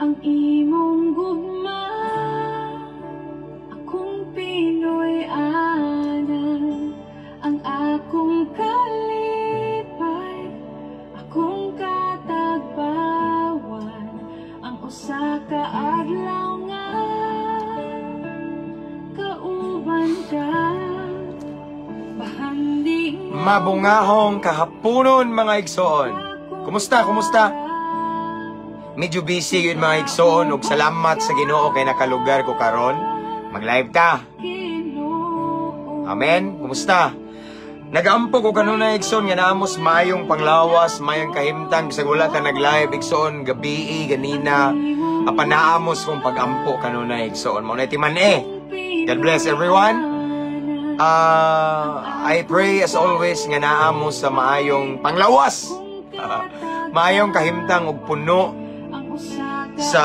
Ang imong gugma, akong Pinoy anan, ang akong kalipay, akong katagbawan, ang usa ka adlaw nga kauban ka, bahandi nga Mabungahong kahaponon, mga igsoon. Kumusta? Kumusta? Medyo busy yun, mga igsoon, ug salamat sa Ginoo kay nakalugar ko karon. Mag-live ta. Ginoo. Amen. Kumusta? Nagaampo ko kanunay, igsoon, nga naamos maayong panglawas, maayong kahimtang bisag wala ta nag-live, igsoon, gabii ganina. Apan naamos kong pag-ampo kanunay, igsoon. Mao na timan eh. God bless everyone. I pray as always nga naamo sa maayong panglawas, maayong kahimtang ug puno Ang usa ka sa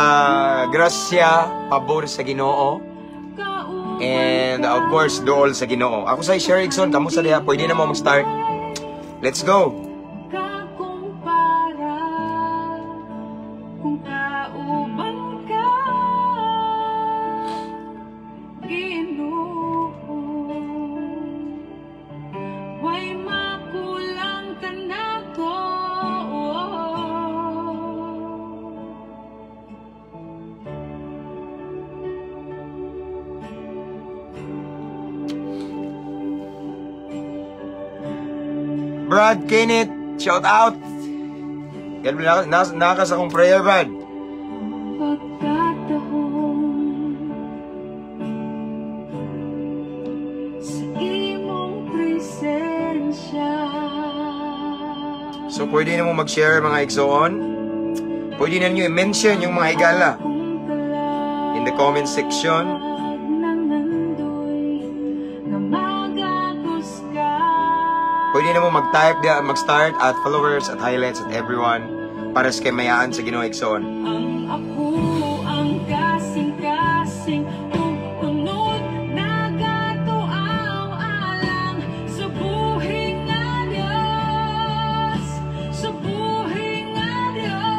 grasya, pabor sa Ginoo. kauban And of course, dool sa Ginoo. Ako sa share, igsoon, kamusta diha? Pwede na mo mag-start. Let's go. Kakumpara kung kauban ka, Ginoo, way makulang kanako. Brad Kenneth, shout out. God bless, nakas akong prayer, Brad. Pagkatahong sa imong presensya. So pwede na mo mag-share, mga igsoon. Pwede na niyo i-mention yung mga higala Akong kalag in the comment section. Ng nandoy nga magagos ka. Pwede na mo mag-type diya, mag-start at followers at highlights at everyone para sa kaymayaan sa Ginoo, igsoon. Ang ako ang kasing-kasing ug unod nagatuaw alang sa buhi nga Dios, sa buhi nga Dios.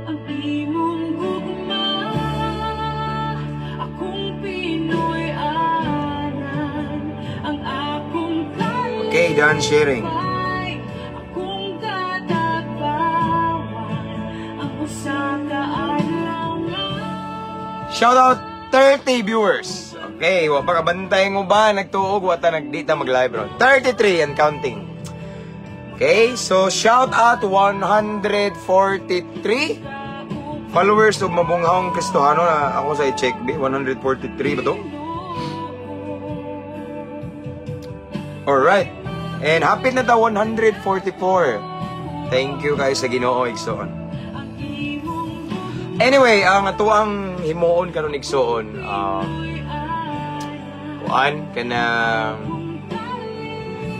Ang imong gugma, akong Pinoy anan, ang akong Okay, done sharing. kalipay, akong katagbawan, ang usa ka adlaw nga Shout out 30 viewers. Okay, wa pa kabantay mo ba nagtuog wa ta nagdita mag-live ron. 33 and counting. Okay, so shout out 143 followers of Mabunghong Kristohano na ako sa i-check B 143 ba to? Alright. And happy na ta 144. Thank you guys sa Ginoo, igsoon. Anyway, ang atuang himuon karon, igsoon, kuan kanang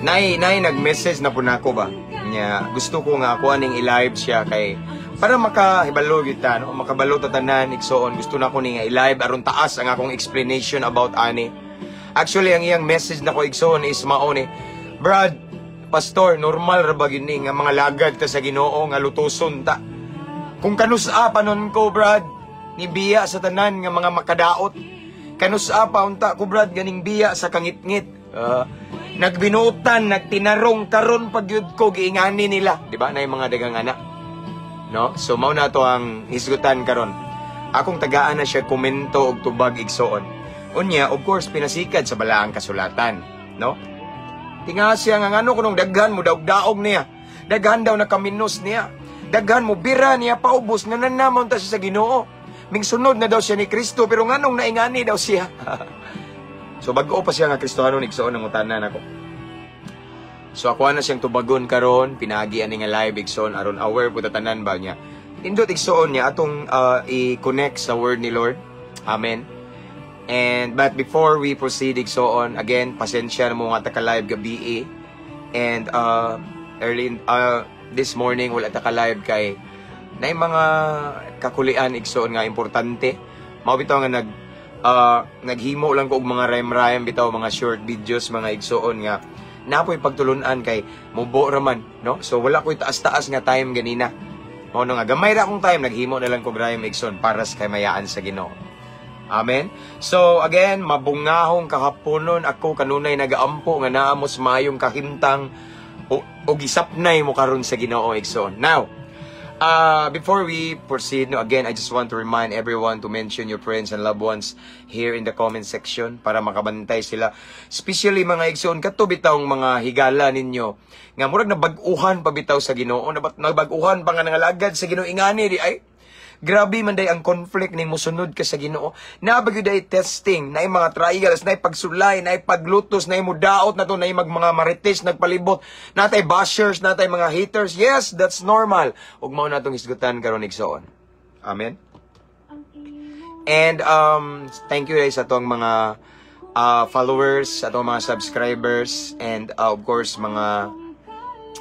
nay nag-message na po nako ba nya gusto ko nga ako aning i-live siya kay para makahibalo gyud ta, no, makabalo ta tanan, igsoon. Gusto na ko ni nga i-live aron taas ang akong explanation about ani. Actually, ang iyang message nako, igsoon, is mao ni: "Brad, pastor, normal ra ba gyud ni nga mga lagad ta sa Ginoo nga lutuson ta? Kung kanusa pa nun ko, Brad, ni biya sa tanan nga mga makadaot. Kanusa pa unta ko, Brad, ganing biya sa kangitngit. Nagbinutan, nagtinarong, karon pag yun ko giingani nila." Di ba? Na yung mga dagang anak. No? So mao na to ang hisgutan karon. Akong tagaan na siya komento og tubag, igsoon. Unya, of course, pinasikat sa balaang kasulatan, no? Tinga siya nga ngano kunong daghan mo daog-daog niya. Daghan daw nakaminos niya. Daghan mo bira niya paubos nga nanamon ta siya sa Ginoo. Mingsunod na daw siya ni Kristo pero nganong naingani daw siya. So bag-o pa siya nga Kristohano, igsoon, ang utanan ako. So ako na siyang tubagon karon, pinaagi ani nga live, igsoon, aron aware po tanan ba niya. Indot, igsoon, niya atong i-connect sa word ni Lord. Amen. And but before we proceed, igsoon, again, pasensya na mo nga ta ka live gabi eh. And early this morning wala ta ka live kay na mga kakulian, igsoon, nga importante. Mao bitaw nga naghimo lang ko og mga rhyme-rhyme bitaw, mga short videos, mga igsoon, nga napoy pagtulunan kay mubo raman, no? So wala ko'y taas-taas nga time ganina. Mao nga gamay ra akong time, naghimo na lang ko rhyme, igsoon, para sa kaymayaan sa Ginoo. Amen. So again, mabungahong kahaponon. Ako kanunay nagaampo nga naa mo sa maayong kahimtang o gisapnay mo karon sa Ginoo, igsoon. Now, before we proceed, no, again, I just want to remind everyone to mention your friends and loved ones here in the comment section para makabantay sila. Especially mga igsoon, kato bitawng mga higala ninyo nga murag nabag-uhan pa bitaw sa Ginoo, nabag-uhan pa nga nangalagad sa Ginoo ingani di ay. Grabe man day ang conflict ning mosunod ka sa Ginoo. Naa ba gyud day testing, naay mga trials, naay pagsulay, naay paglutos, naay mudaot na to, naay mag mga marites nagpalibot, natay bashers, natay mga haters. Yes, that's normal. Ug mao na tong hisgutan karon, igsoon. Amen. And thank you guys sa atong mga followers, sa atong mga subscribers and of course mga,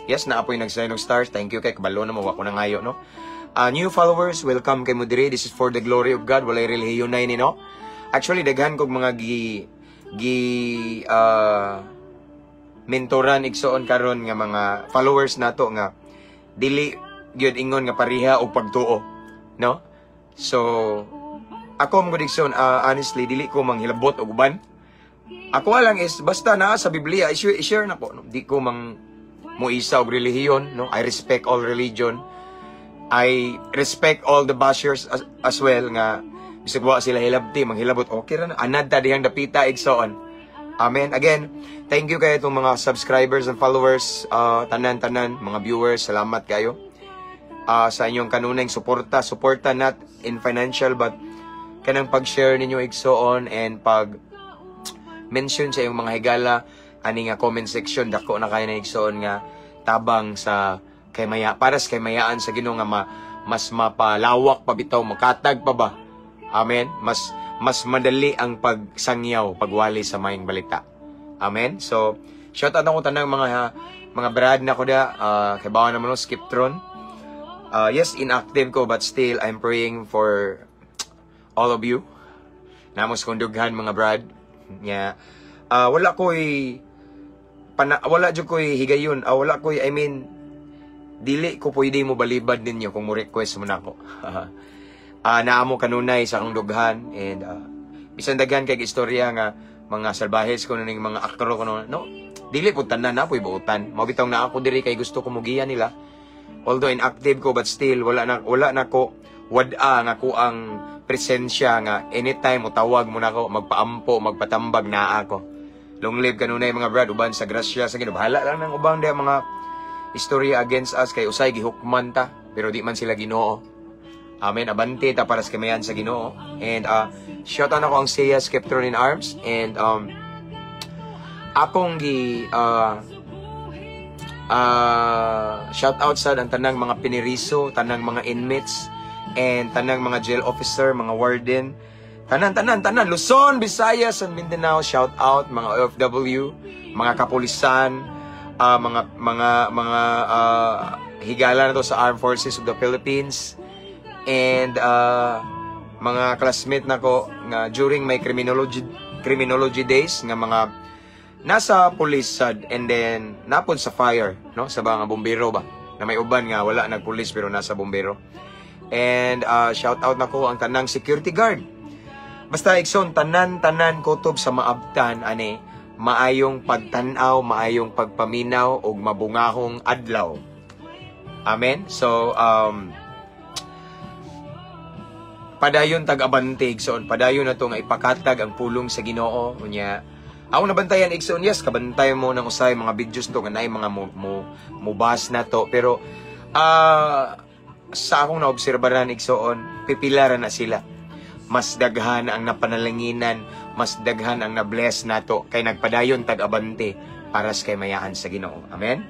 yes, naa poy nag-sign og stars. Thank you kay kabalo na mo wa ko na ngayo, no. New followers, welcome kay mo diri. This is for the glory of God. Walay relihiyon na ini, no. Actually, daghan kog mga gi gi mentoran, igsoon, karon nga mga followers nato nga dili gyud ingon nga pareha og pagtuo, no? So ako mo gud, igsoon, honestly, dili ko manghilabot og uban. Ako lang is basta naa sa Biblia, i-share na ko, no? Di ko mang moisa og relihiyon, no? I respect all religion. I respect all the bashers as well nga bisag wa sila hilabti, manghilabot, okay ra na. Anad ta dihang dapita, igsoon. Amen. Again, thank you kayo itong mga subscribers and followers, tanan-tanan, mga viewers, salamat kayo sa inyong kanunay suporta, suporta not in financial but kanang pag-share ninyo, igsoon, and pag mention sa iyong mga higala ani nga comment section. Dako na kayo na, igsoon, nga tabang sa kay maya para sa kaymayaan sa Ginoo nga mas mapalawak pa bitaw, makatag pa ba. Amen. Mas mas madali ang pagsangyaw, pagwali sa maayong balita. Amen. So shout out ako tanang mga brad na ko da, kay bawa naman, no, Skiptron. Yes, inactive ko but still I'm praying for all of you. Namos kong dughan mga brad. Nya wala ko'y pana, wala jud ko'y higayon. Wala ko'y, I mean, dili ko pwede mo balibad ninyo kung mo request mo nako. Naa mo kanunay sa akong dughan and bisan daghan kay istorya nga mga salbahes ko ning mga aktro ko, no. Dili pud tanan, na po'y buotan. Mao bitaw na ako diri kay gusto ko mugiya nila. Although inactive ko but still wala na ko wad-a nga ko ang presensya nga anytime mo tawag mo nako, magpaampo, magpatambag, naa ako. Long live kanunay, mga brad, uban sa grasya sa Ginoo. Bahala lang ng ubang diha mga istorya against us kay usay gihukman ta pero di man sila Ginoo. Amen. Abante ta para sa kamayan sa Ginoo. And shout out ako ang Siya Skeptron in Arms and akong gi shout out sa ang tanang mga piniriso, tanang mga inmates and tanang mga jail officer, mga warden, tanan tanan tanan Luzon, Visayas and Mindanao, shout out mga OFW, mga kapulisan, mga higala na to sa Armed Forces of the Philippines and mga classmate nako nga during my criminology days nga mga nasa police sad and then napod sa fire, no, sa mga bombero ba, na may uban nga wala nagpulis pero nasa bombero. And shout out nako ang tanang security guard. Basta, igsoon, tanan tanan kutob sa maabtan ani, maayong pagtan-aw, maayong pagpaminaw ug mabungahong adlaw. Amen. So padayon tag-abante, igsoon. Padayon na to nga ipakatag ang pulong sa Ginoo. Unya ako nabantayan, igsoon, yes, kabantay mo ng usay mga videos to nga naay mga mo na to, pero sa akong naobserbaran, igsoon, pipila ra na sila. Mas daghan ang napanalanginan, mas daghan ang na-bless nato kay nagpadayon tag-abante para sa kaymayaan sa Ginoo. Amen.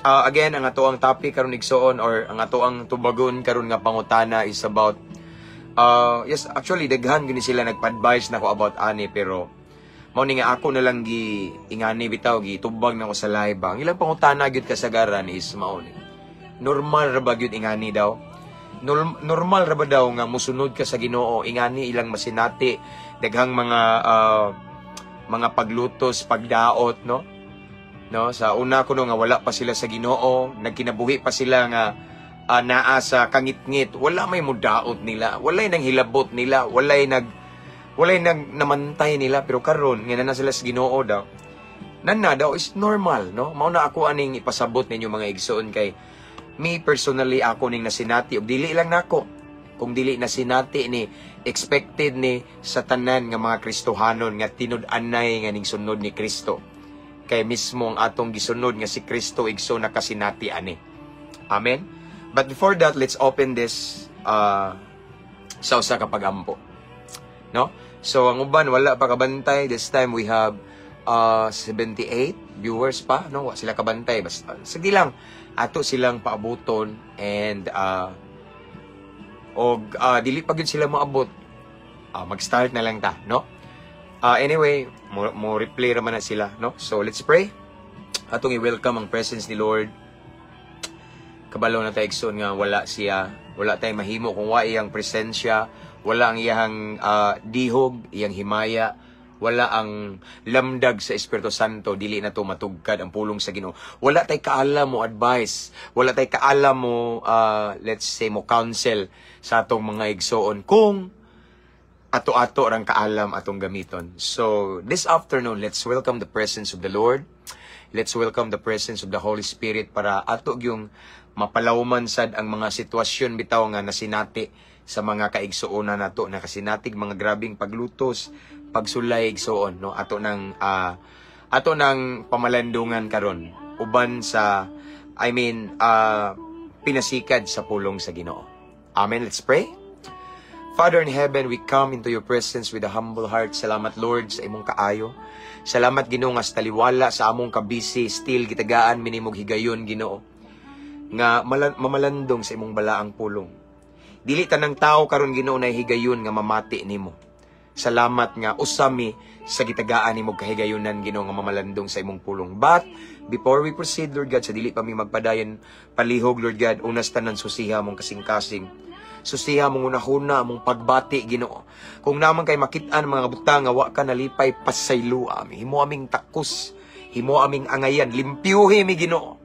Again, ang ato ang topic karon, igsoon, or ang ato ang tubagon karon nga pangutana is about yes, actually daghan gini sila nagpa-advise nako about ani, pero mao ni nga ako na lang gi ingani bitaw, gi tubag nako sa live ba. Ang ilang pangutana gyud kasagaran is mao ni. Normal ra ba gyud ingani daw? Normal ra ba daw nga musunod ka sa Ginoo ingani ilang masinati, daghang mga paglutos, pagdaot, no? No, sa una ko no nga wala pa sila sa Ginoo, nagkinabuhi pa sila nga naa sa kangitngit, wala may mudaot nila, walay nang hilabot nila, walay nag namantay nila. Pero karon nga na sila sa Ginoo daw, nana daw is normal, no? Mao na ako aning ipasabot ninyo, mga igsoon, kay me personally, ako ning nasinati ug dili lang nako kung dili nasinati ni, expected ni sa tanan nga mga Kristohanon nga tinud-anay nga ning sunod ni Kristo, kay mismo ang atong gisunod nga si Kristo, igsoon, nakasinati ani. Amen. But before that, let's open this sa usa ka pagampo, no? So ang uban wala pa kabantay. This time we have 78 viewers pa, no? Wa sila kabantay. Basta sige lang, ato silang paabuton and og dili pa gyud sila moabot, mag-start na lang ta, no? Anyway, mo replay raman na sila, no? So let's pray. Atong i-welcome ang presence ni Lord. Kabalo na tayo, igsoon, nga wala siya, wala tayong mahimo kung wa iyang presensya, wala ang iyang dihog, iyang himaya, wala ang lamdag sa Espiritu Santo, dili na to matugkad ang pulong sa Ginoo. Wala tay kaalam mo advice, wala tay kaalam mo let's say mo counsel sa atong mga igsoon kung ato-ato rang kaalam atong gamiton. So, this afternoon, let's welcome the presence of the Lord. Let's welcome the presence of the Holy Spirit para ato yung mapalawman sad ang mga sitwasyon bitaw nga nasinati sa mga kaigsuonan nato, nakasinatig mga grabing paglutos, pagsulay, igsoon, no? Ato nang pamalandungan karon uban sa, I mean, pinasikad sa pulong sa Ginoo. Amen. Let's pray. Father in heaven, we come into your presence with a humble heart. Salamat, Lord, sa imong kaayo. Salamat, Ginoo, nga sa taliwala sa among kabisi, still gitagaan mi nimog higayon, Ginoo, nga mamalandong sa imong balaang pulong. Dili tanang tao karon, Ginoo, na higayon nga mamati nimo. Salamat nga usami sa gitagaan nimo kahigayunan, Ginoo, nga mamalandong sa imong pulong. But before we proceed, Lord God, sa dili pa mi magpadayon palihog, Lord God, unas tanan susiha mong kasing-kasing. Susiha mong unahuna, mong pagbati, Ginoo. Kung naman kay makit-an mga butang nga wa ka nalipay, pasaylo ami. Himo aming takos, himo aming angayan, limpyuhi mi, Ginoo.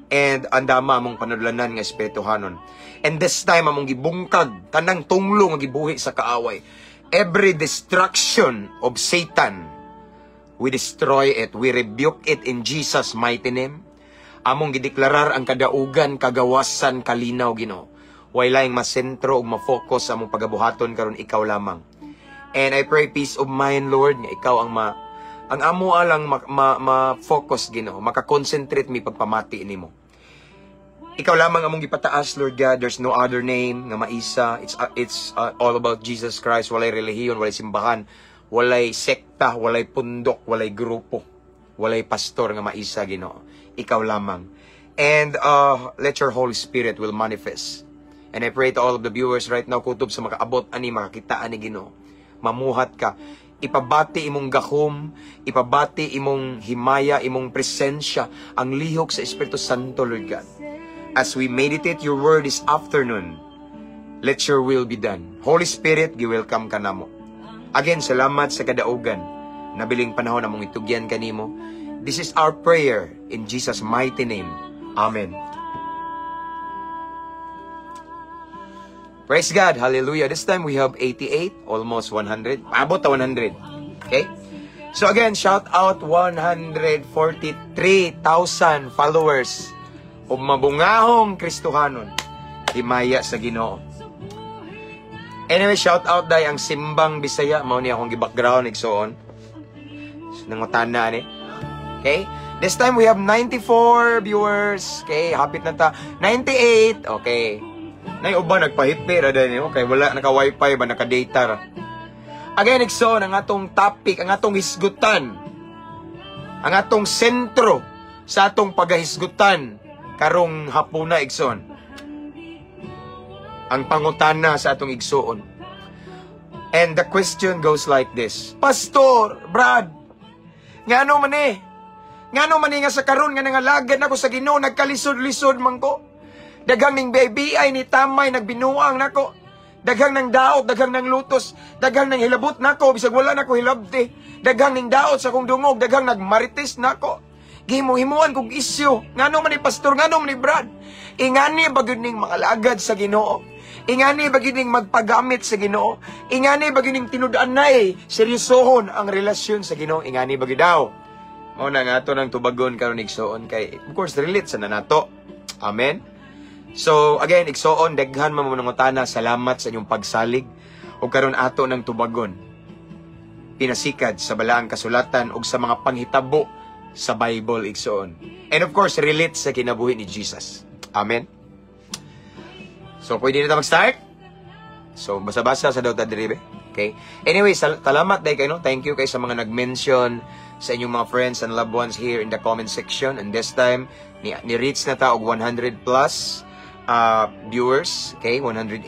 And andama among panudlanan nga espirituhanon. And this time among gibungkag tanang tunglo nga gibuhi sa kaaway. Every destruction of Satan, we destroy it, we rebuke it in Jesus' mighty name. Among gideklarar ang kadaugan, kagawasan, kalinaw, Ginoo. Way laing masentro ug ma-focus sa among pagabuhaton karon, ikaw lamang. And I pray peace of mind, Lord, nga ikaw ang ma ang amo alang ma-focus, Ginoo, maka-concentrate mi pagpamati nimo. Ikaw lamang among gipataas, Lord God. There's no other name nga maisa. It's all about Jesus Christ. Walay relihiyon, walay simbahan, walay sekta, walay pundok, walay grupo, walay pastor nga maisa, Ginoo. Ikaw lamang. And let your Holy Spirit will manifest. And I pray to all of the viewers right now, kutob sa makaabot ani, makakita ani, Ginoo. Mamuhat ka. Ipabati imong gahom, ipabati imong himaya, imong presensya, ang lihok sa Espiritu Santo, Lord God. As we meditate your word this afternoon, let your will be done. Holy Spirit, gi-welcome ka namo. Again, salamat sa kadaugan. Nabiling panahon among itugyan kanimo. This is our prayer in Jesus' mighty name. Amen. Praise God. Hallelujah. This time we have 88, almost 100. Abot ta 100. Okay? So again, shout out 143,000 followers o mabungahong Kristohanon. Himaya sa Ginoo. Anyway, shout out day ang Simbang Bisaya. Mao ni akong gi-background, igsoon. So, nangutana ni. Okay? This time we have 94 viewers. Okay, hapit na ta. 98. Okay. Nay uban nagpahipi ra dai. Okay, wala naka wifi ba, naka data ra. Again, igsoon, ang atong topic, ang atong hisgutan, ang atong sentro sa atong pagahisgutan karong hapuna, igsoon. Ang pangutana sa atong igsoon. And the question goes like this. Pastor, Brad, ngano man eh? Ngano man eh nga sa karon nga nangalagad nako sa Ginoo, nagkalisod-lisod man ko? Daghang ning BBI ni tamay nagbinuang nako. Daghang nang daot, daghang nang lutos, daghang nang hilabot nako bisag wala nako hilabti. Daghang ning daot sa akong dungog, daghang nagmarites nako. Gihimo-himuan kog isyu. Ngano man ni pastor, ngano man ni Brad? Ingani ba gyud ning mga lagad sa Ginoo? Ingani ba gyud ning magpagamit sa Ginoo? Ingani ba gyud ning tinud-anay seryosohon ang relasyon sa Ginoo? Ingani ba gyud daw? Mao na nga ato nang tubagon karon, igsoon, kay of course relate sa na nato. Amen. So again, igsoon, daghan man mo nangutana, salamat sa inyong pagsalig ug karon ato nang tubagon pinasikad sa balaang kasulatan ug sa mga panghitabo sa Bible, igsoon. And of course, relate sa kinabuhi ni Jesus. Amen. So, pwede na ta mag-start? So, basa-basa sa daw ta diri be. Okay? Anyway, salamat day kayo, no? Thank you kay sa mga nag-mention sa inyong mga friends and loved ones here in the comment section. And this time, ni reach na ta og 100 plus viewers. Okay? 118.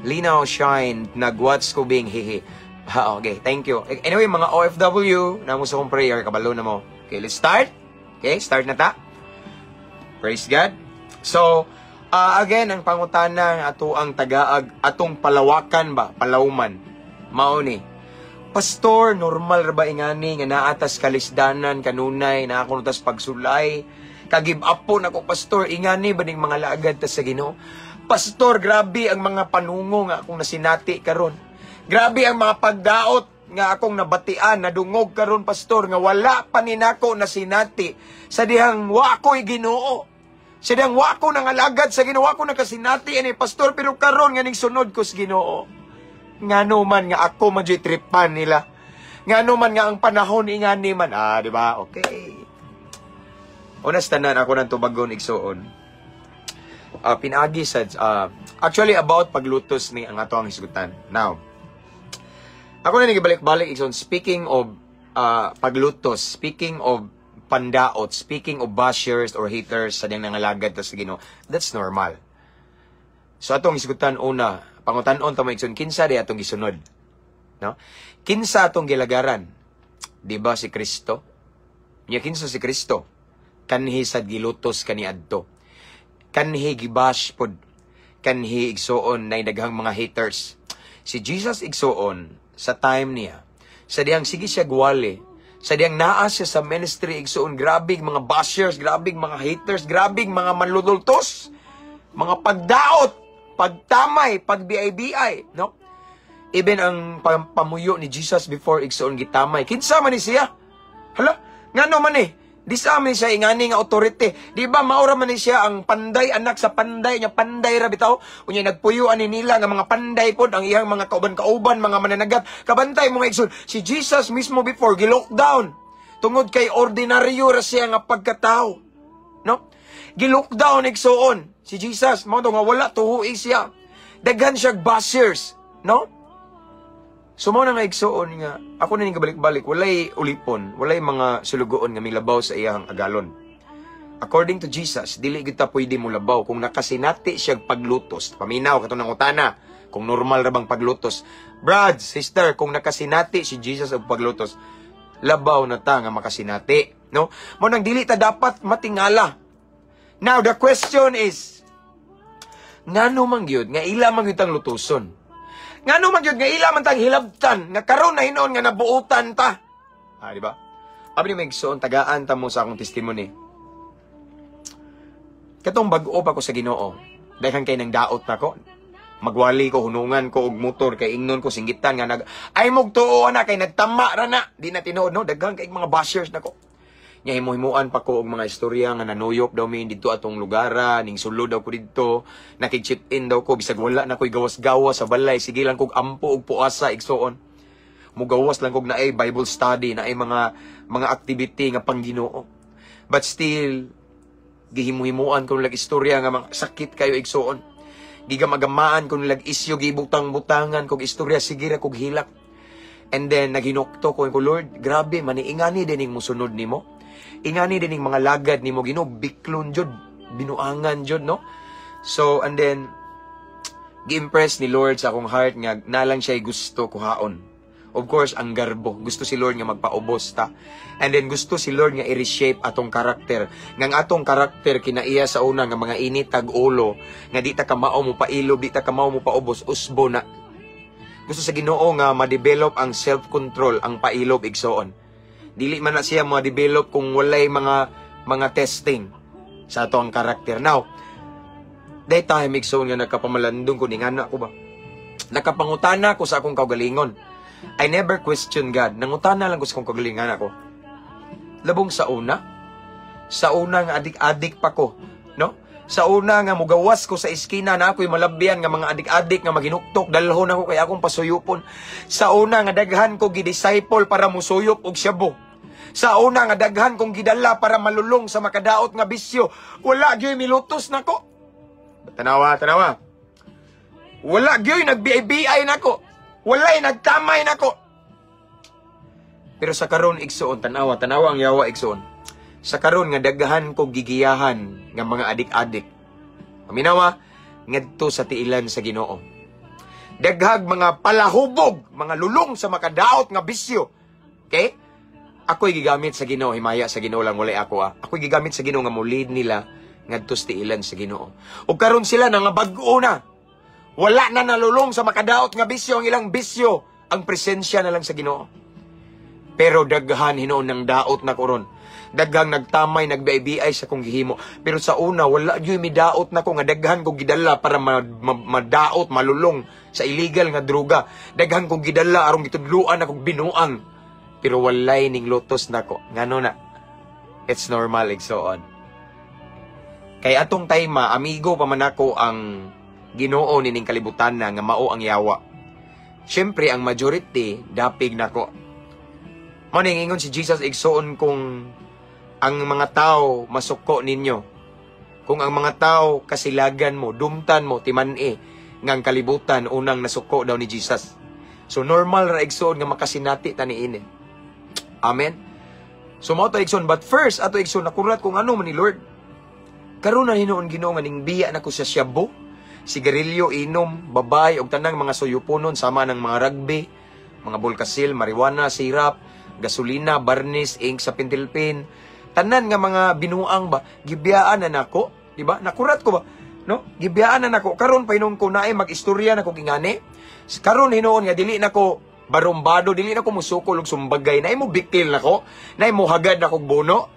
Linaw Shine, nag-watch ko bing hihi. Ha, okay, thank you. Anyway, mga OFW, namo sa akong prayer, kabalo na mo. Okay, let's start. Okay, start na ta. Praise God. So, again, ang pangutana ato ang tagaag, atong palawakan ba, palawman, mao ni: "Pastor, normal ra ba ingani nga naa tas kalisdanan kanunay, naa kuno tas pagsulay? Ka-give up po nako, pastor, ingani ba ning mga laagad ta sa Ginoo? Pastor, grabe ang mga panungo nga akong nasinati karon. Grabe ang mga pagdaot nga akong nabatian, nadungog karon, pastor, nga wala pa ni nako nasinati sa dihang wa ko'y Ginoo. Sa dihang wa ko nangalagad sa Ginoo, wa ko nakasinati ani, pastor, pero karon nga ning sunod ko sa Ginoo, ngano man nga ako man ju'y tripan nila? Ngano man nga ang panahon ingani man?" Ah, di ba? Okay. Unas tanan, ako nang tubagon, igsuon. Pinaagi sa actually about paglutos ni ang ato ang hisgutan. Now, ako na nagibalik-balik, igsoon, speaking of paglutos, speaking of pandaot, speaking of bashers or haters sa diyang nangalagad ta sa Ginoo, that's normal. So atong hisgutan una, pangutan-on ta mo, igsoon, kinsa di atong gisunod? No? Kinsa atong gilagaran? Di ba si Kristo? Nya kinsa si Kristo? Kanhi sad gilutos kaniadto. Kanhi gibash pod. Kanhi, igsuon, nay daghang mga haters. Si Jesus, igsuon, sa time niya, sa diyang sige siya gwali, sa diyang naa siya sa ministry, igsuon, grabe mga bashers, grabe mga haters, grabe mga manlulultos, mga pagdaot, pagtamay, pag-BI-BI, no? Even ang pamuyo ni Jesus before, igsuon, gitamay. Kinsa man ni siya? Hala, ngano man eh? Di sa amin siya ingani nga authority. Di ba maura man ni siya ang panday, anak sa panday nya, panday ra bitaw. Unya nagpuyo ani nila nga mga panday pod ang iyang mga kauban-kauban, mga mananagat. Kabantay mo nga, igsoon, si Jesus mismo before gi-lockdown. Tungod kay ordinaryo ra siya nga pagkatao. No? Gi-lockdown, igsuon, si Jesus, mao to nga wala tuhui siya. Daghan siya bashers, no? So mao na nga, igsuon, nga ako na ning kabalik-balik, walay ulipon, walay mga sulugoon nga milabaw sa iyang agalon. According to Jesus, dili gyud ta pwede mo labaw kung nakasinati siya paglutos. Paminaw kato nang utana kung normal ra bang paglutos. Brad, sister, kung nakasinati si Jesus og paglutos, labaw na ta nga makasinati, no? Mo nang dili ta dapat matingala. Now the question is, ngano man gyud nga ila man gyud tang lutuson? Ngano man gyud nga ila man tang hilabtan nga karon na hinuon nga nabuotan ta? Ah, di ba? Abi ni igsoon, tagaan ta mo sa akong testimony. Katong bag-o pa ko sa Ginoo, daghan kay nang daot nako. Magwali ko, hunungan ko og motor kay ingnon ko singgitan nga nag ay mog tuo na kay nagtama ra na. Di na tinuod, no, daghan kay mga bashers nako. Nya himo-himuan pa ko og mga istorya nga nanuyop daw mi didto atong lugara, ning sulod daw ko didto, nakig-chip in daw ko bisag wala na ko'y gawas-gawas sa balay, sige lang kog ampo og puasa, igsuon. Mugawas lang kog naay Bible study, naay mga activity nga pang Ginoo. But still gihimo-himuan ko lag istorya nga mga sakit kayo, igsuon. Gigamagamaan ko lag isyo, gibutang-butangan kog istorya, sige ra kog hilak. And then naghinukto ko ko, "Lord, grabe man ingani din ning musunod nimo. Ingani din ning mga lagad nimo, Ginoo, biklon jud, binuangan jud, no?" So and then gi-impress ni Lord sa akong heart nga nalang siya gusto kuhaon. Of course, ang garbo. Gusto si Lord nga magpaubos ta. And then gusto si Lord nga i-reshape atong karakter. Nga ang atong karakter kinaiya sa una nga mga init tag ulo, nga di ta kamao mo pailob, di ta kamao mo paubos, usbo na. Gusto sa Ginoo nga ma-develop ang self-control, ang pailob, igsoon. Dili man na siya ma-develop kung walay mga testing sa ato ang karakter. Now, day time, igsoon, nga nagkapamalandong ko, ningana ko ba? Nakapangutana ko sa akong kaugalingon. I never question God. Nangutana lang ko sa akong kaugalingon ako. Labong sa una nga adik-adik pa ko, no? Sa una nga mugawas ko sa iskina na ako'y malabyan nga mga adik-adik nga maginuktok, dalhon ako kay akong pasuyupon. Sa una nga daghan ko gidisciple para musuyop og shabu. Sa una nga daghan kong gidala para malulong sa makadaot nga bisyo, wala gyoy milutos nako. Tanawa, tanawa. Wala gyoy nag-BI nako. Walay nagtamay nako. Pero sa karon, igsuon, tanawa, tanawa ang yawa, igsuon. Sa karon nga daghan ko gigiyahan nga mga adik-adik. Paminawa, ngadto sa tiilan sa Ginoo. Daghag mga palahubog, mga lulong sa makadaot nga bisyo. Okay? Ako'y gigamit sa Ginoo, himaya sa Ginoo lang, walay ako ah. Ako'y gigamit sa Ginoo nga mulid nila ngadto sa tiilan sa Ginoo. Ug karon sila na nga bag-o na. Wala na nalulong sa makadaot nga bisyo. Ang ilang bisyo, ang presensya na lang sa Ginoo. Pero daghan hinuon ng daot na koron. Daghang nagtamay, nagbiay sa kong gihimo. Pero sa una, wala gyud midaot nako nga daghan kong gidala para madaot, malulong sa illegal nga droga. Daghan kong gidala aron gitudluan akong binuang. Pero walay ning lutos nako. Ngano na? It's normal, igsoon. Kay atong time, amigo pa man ako ang Ginoo nining kalibutan na nga mao ang yawa. Siyempre, ang majority, dapig nako. Mao ning ingon si Jesus, igsoon, kung ang mga tao masuko ninyo, kung ang mga tao kasilagan mo, dumtan mo, timan-i, nga ang kalibutan unang nasuko daw ni Jesus. So normal ra, igsoon, nga makasinati ta niini. Amen. So mao to, igsoon, but first ato, igsoon, nakurat kung ano man ni Lord. Karon na hinuon Ginoo nga ning biya na ko sa shabu, sigarilyo, inom, babay og tanang mga suyuponon sama ng mga rugby, mga bulkasil, marijuana, sirap, gasolina, barnis, ink sa pentel pen, tanan nga mga binuang ba, gibiyaan na nako, di ba? Nakurat ko ba? No? Gibiyaan na nako. Karon pa hinuon ko naay mag-istorya na ko gingani. Karon hinuon nga dili nako barumbado, dili na ko musukol og sumbagay. Naay mo bikil nako, naay mo hagad nako bono.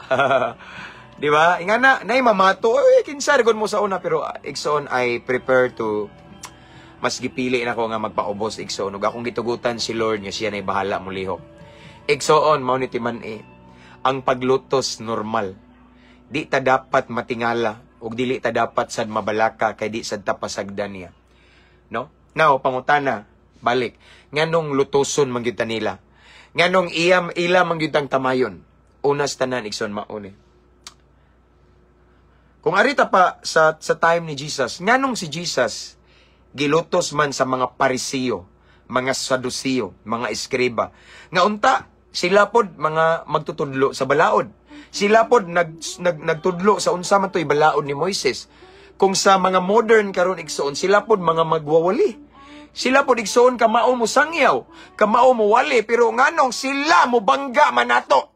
Di ba? Inga na, naay mamato, oy, kinsa gud mo sa una, pero igsoon, I prepare to mas gipili nako nga magpaubos, igsoon, ug akong gitugutan si Lord nga siya nay bahala molihok. Igsoon, mao ni timan-i. Ang paglutos normal. Di ta dapat matingala ug dili ta dapat sad mabalaka kay di sad ta pasagdan niya. No? Now, pangutana, balik. Nganong lutoson man gyud ta nila? Nganong iyam ila man gyud tang tamayon? Unas tanan, igsoon, mao ni. Kung arita pa sa time ni Jesus, nganong si Jesus gilutos man sa mga Parisiyo, mga Sadusiyo, mga eskriba? Nga unta sila pod mga magtutudlo sa balaod. Sila pod nag, nag nagtudlo sa unsa man to'y balaod ni Moises. Kung sa mga modern karon, igsoon, sila pod mga magwawali. Sila pod, igsoon, kamao mo sangyaw, kamao mo wali, pero nganong sila mo bangga man nato?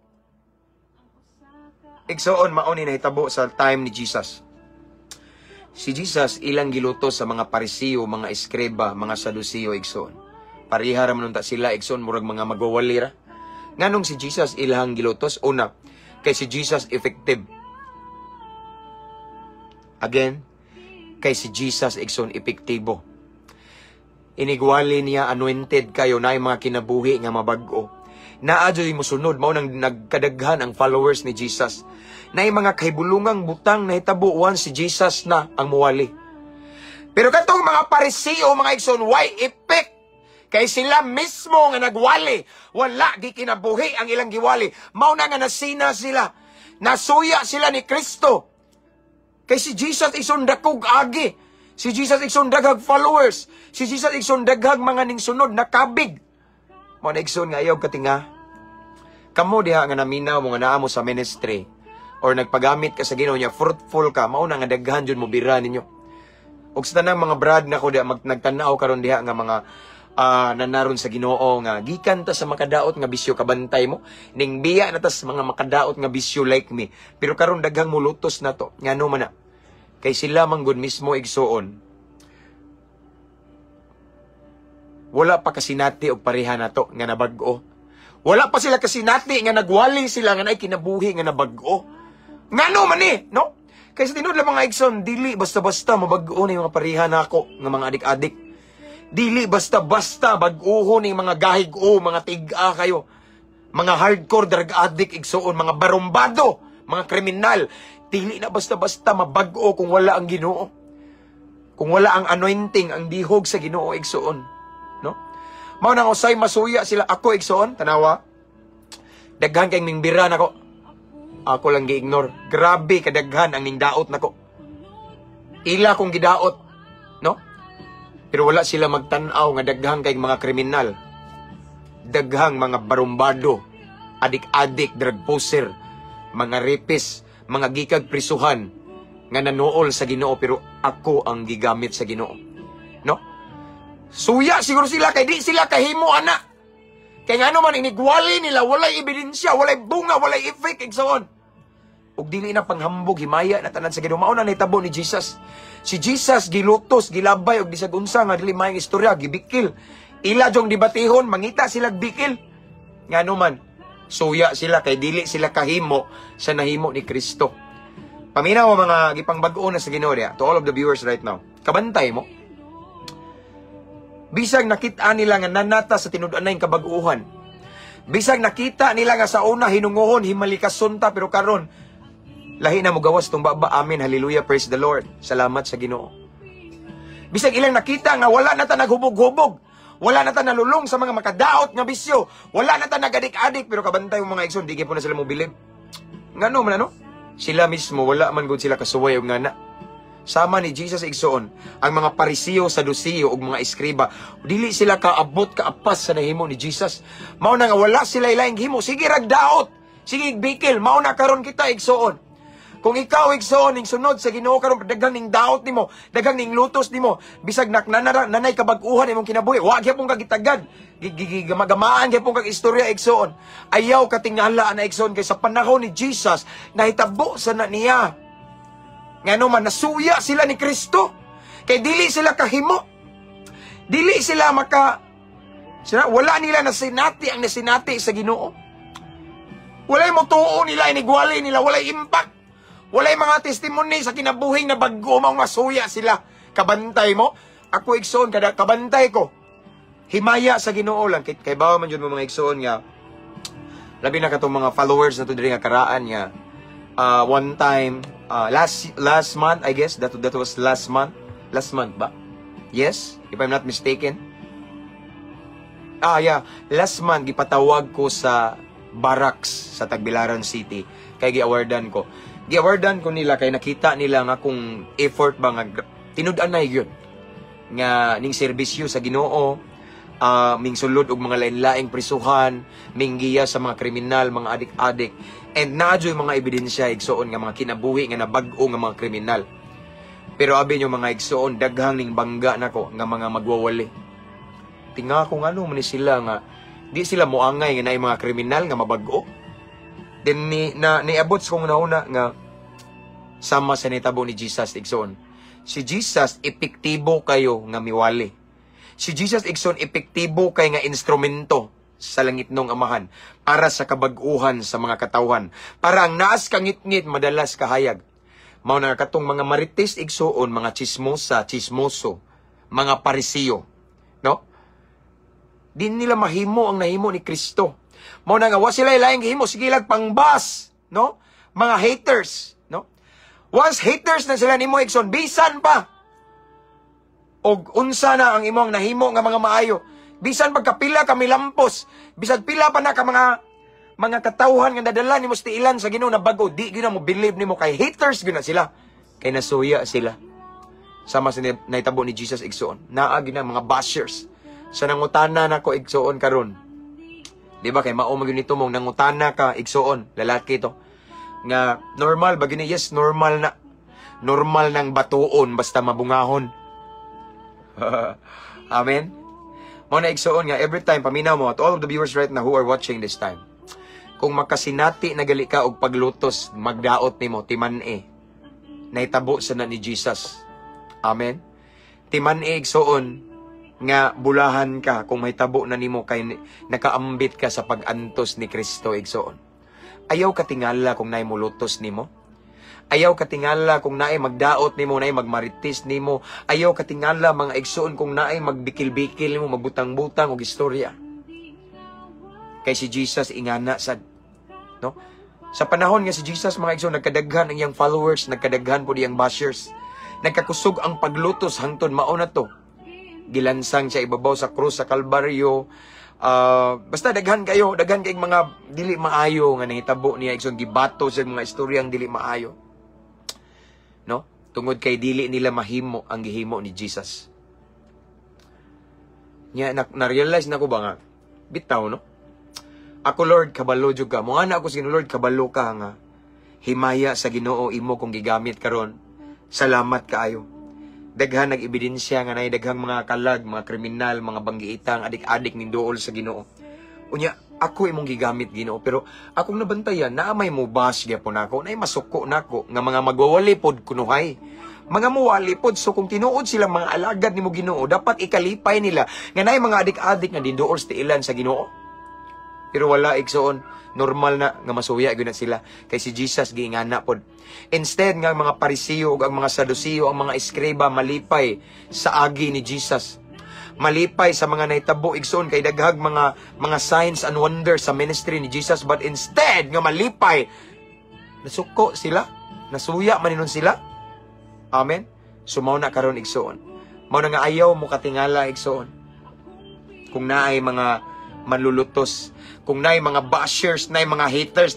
Igsoon, mao ni nahitabo sa time ni Jesus. Si Jesus ilang gilutos sa mga Parisiyo, mga eskriba, mga Sadusiyo, igsoon. Pareha ra man unta sila, igsoon, murag mga magwawali ra. Nganong si Jesus ilang gilutos? Una, kay si Jesus effective. Again, kay si Jesus, igsoon, epektibo. Inigwali niya, anointed kayo na mga kinabuhi nga mabag-o. Naa jud mosunod, mao nang nagkadaghan ang followers ni Jesus. Naay mga kahibulungang butang nahitabo once si Jesus na ang muwali. Pero katong mga Pariseo, mga igsoon, why effect? Kay sila mismo nga nagwali, wala gi kinabuhi ang ilang giwali. Mao na nga nasina sila. Nasuya sila ni Kristo. Kay si Jesus, igsoon, dakog agi. Si Jesus, igsoon, daghag followers. Si Jesus, igsoon, daghag mga ning sunod nakabig. Mao na, igsoon, nga ayaw katinga. Kamo diha nga naminaw mo nga naa mo sa ministry or nagpagamit ka sa Ginoo niya, fruitful ka, mao na nga daghan jud mo bira ninyo. Ug sa tanang mga brad nako diha nagtan-aw karon diha nga mga nanaron sa Ginoo nga gikan ta sa makadaot nga bisyo, kabantay mo ning biya na ta sa mga makadaot nga bisyo like me, pero karon daghang mulutos na to. Ngano man na? Kay sila man gud mismo, igsoon, wala pa kasinati og pareha nato nga nabag-o. Wala pa sila kasinati nga nagwali sila nga naay kinabuhi nga nabag-o. Ngano man eh, no? Kaysa tinuod lang, mga igsoon, dili basta-basta mabag-o na yung mga pareha nako nga mga adik-adik. Dili basta-basta bag-oho ni mga gahig-o, mga tig-a kayo. Mga hardcore drug addict, igsoon, mga barumbado, mga kriminal. Dili na basta-basta mabag-o kung wala ang Ginoo. Kung wala ang anointing, ang dihog sa Ginoo, igsoon, no? Mao nang usay masuya sila. Ako, igsoon, tanawa. Daghan kay ningbira nako. Ako lang gi-ignore. Grabe kadaghan ang ningdaot nako. Ila kong gidaot, no? Pero wala sila magtan-aw nga daghang kay mga kriminal. Daghang mga barumbado, adik-adik, drug poser, mga rapist, mga gikag prisuhan nga nanuol sa Ginoo, pero ako ang gigamit sa Ginoo. No? Suya siguro sila kay di sila kahimo ana. Kay ngano man, inigwali nila, walay ebidensya, walay bunga, walay effect, igsoon. Ug dili na panghambog, himaya na tanan sa Ginoo. Mao na nahitabo ni Jesus. Si Jesus gilutos, gilabay og bisag unsa nga dili maayong istorya, gibikil. Ila jong debatihon, mangita sila bikil. Ngano man, suya sila kay dili sila kahimo sa nahimo ni Kristo. Paminaw, mga gipangbag-o na sa Ginoo diha, to all of the viewers right now. Kabantay mo. Bisag nakita nila nga nanata sa tinud-anay kabag-uhan. Bisag nakita nila nga sa una hinunguhon, himalikason ta, pero karon lahi na mo gawas tong baba. Amen, hallelujah, praise the Lord. Salamat sa Ginoo. Bisag ilang nakita nga wala na ta naghubog-hubog. Wala na ta nalulong sa mga makadaot nga bisyo. Wala na ta nagadik-adik, pero kabantay mo, mga igsoon, di gyud po na sila mobilib. Ngano man, ano? Sila mismo wala man gud sila kasuway og ngana. Sama ni Jesus, igsoon, ang mga Parisiyo, Sadusiyo ug mga eskriba, dili sila kaabot kaapas sa nahimo ni Jesus. Mao na nga wala sila ilaing himo, sige rag daot, sige bikil. Mao na karon kita, igsoon. Kung ikaw, igsoon, ning sunod sa Ginoo karon, daghang ning daot nimo, daghang ning lutos nimo, bisag nak nanay kabag-uhan imong kinabuhi, wa gyapon ka gitagad. Gamagamaan gyapon kag istorya, igsoon. Ayaw katingala na, igsoon, kay sa panahon ni Jesus nahitabo sa na niya. Ngano man, nasuya sila ni Kristo. Kay dili sila kahimo. Dili sila maka sila, wala nila nasinati ang nasinati sa Ginoo. Walay motuo nila, inigwali nila, walay impact. Walay mga testimony sa kinabuhing na bago, mao masuya sila. Kabantay mo. Ako, igsoon, kada kabantay ko. Himaya sa Ginoo lang. Kay bawa man jud mo, mga igsoon, nga labi na katong mga followers na to diri nga karaan nga one time, last last month, I guess that was last month. Last month ba? Yes, if I'm not mistaken. Ah, yeah, last month gipatawag ko sa barracks sa Tagbilaran City kay gi-awardan ko nila kay nakita nila nga kung effort ba nga tinud-anay yun nga ning serbisyo sa Ginoo, ming sulod og mga lain-laing prisuhan, ming giya sa mga kriminal, mga adik-adik, and naa joy mga ebidensya, igsoon, nga mga kinabuhi nga nabag-o nga mga kriminal. Pero abi nyo, mga igsoon, daghang ning bangga nako nga mga magwawali. Tinga ko ngano man ni sila nga di sila moangay nga naay mga kriminal nga mabag-o. Then ni na niabot sa kong nauna nga sama sa nitabo ni Jesus, igsoon. Si Jesus epektibo kayo nga miwali. Si Jesus, igsoon, epektibo kay nga instrumento sa langitnong Amahan para sa kabag-uhan sa mga katawhan. Para ang naas kangitngit madalas kahayag. Mao na katong mga marites, igsoon, mga chismosa, chismoso, mga Parisiyo, no? Di nila mahimo ang nahimo ni Kristo. Mao na nga wa sila laing himo, sige lang pangbash, no? Mga haters, no? Once haters na sila nimo, igsoon, bisan pa og unsa na ang imong nahimo nga mga maayo, bisan pagkapila ka milampos, bisag pila pa na ka mga katawhan nga nadala nimo sa tiilan sa Ginoo na bag-o, di gyud na mo believe nimo kay haters gyud na sila. Kay nasuya sila. Sama sa nahitabo ni Jesus, igsoon. Naa gyud na mga bashers. Sa nangutana nako, igsoon, karon. Di ba kay mao man gyud nito mong nangutana ka, igsoon, lalaki to. Nga normal ba gini? Yes, normal na. Normal nang batuon basta mabungahon. Amen. Mao na, igsoon, nga every time paminaw mo, to all of the viewers right now who are watching this time. Kung makasinati na gali ka og paglutos, magdaot nimo, timan-e. Nahitabo sa na ni Jesus. Amen. Timan-e, igsoon. Nga bulahan ka kung may tabo na nimo kay nakaambit ka sa pag-antos ni Kristo, igsoon. Ayaw katingala kung naay mulutos nimo. Ayaw katingala kung naay magdaot nimo, naay magmarites nimo. Ayaw katingala, mga igsoon, kung naay magbikil-bikil nimo, magbutang-butang og istorya. Kay si Jesus ingana sad. No? Sa panahon nga si Jesus, mga igsoon, nagkadaghan ang iyang followers, nagkadaghan po iyang bashers. Nagkakusog ang paglutos hangtod mao na to. Gilansang siya ibabaw sa krus sa Kalbaryo. Basta daghan kayo, daghan kay mga dili maayo nga nahitabo niya, igsoon, gibato sa mga istoryang dili maayo. No? Tungod kay dili nila mahimo ang gihimo ni Jesus. Nya na-realize na ko ba nga bitaw, no? Ako, Lord, kabalo jud ka. Mo na ako sa Ginoo, Lord, kabalo ka nga himaya sa Ginoo imo kong gigamit karon. Salamat kaayo. Daghan nag-ebidensya nga nay daghang mga kalag, mga kriminal, mga banggiitang, adik-adik ning duol sa Ginoo. Unya, ako imong gigamit, Ginoo, pero akong nabantayan naa may mo bash gyapon nako, naay masuko nako nga mga magwawali pod kunuhay. Mga muwali pod. So kung tinuod silang mga alagad nimo, Ginoo, dapat ikalipay nila nga naay mga adik-adik nga dinduol sa tiilan sa Ginoo. Pero wala, igsoon, normal na nga masuya gyud na sila kay si Jesus giingana pod. Instead nga ang mga Parisiyo ug ang mga Sadusiyo, ang mga eskriba malipay sa agi ni Jesus. Malipay sa mga nahitabo, igsoon, kay daghag mga signs and wonders sa ministry ni Jesus, but instead nga malipay, nasuko sila, nasuya man hinuon sila. Amen. So mao na karon, igsoon. Mao na nga ayaw mo katingala, igsoon. Kung naay mga manlulutos, kung naay mga bashers, naay mga haters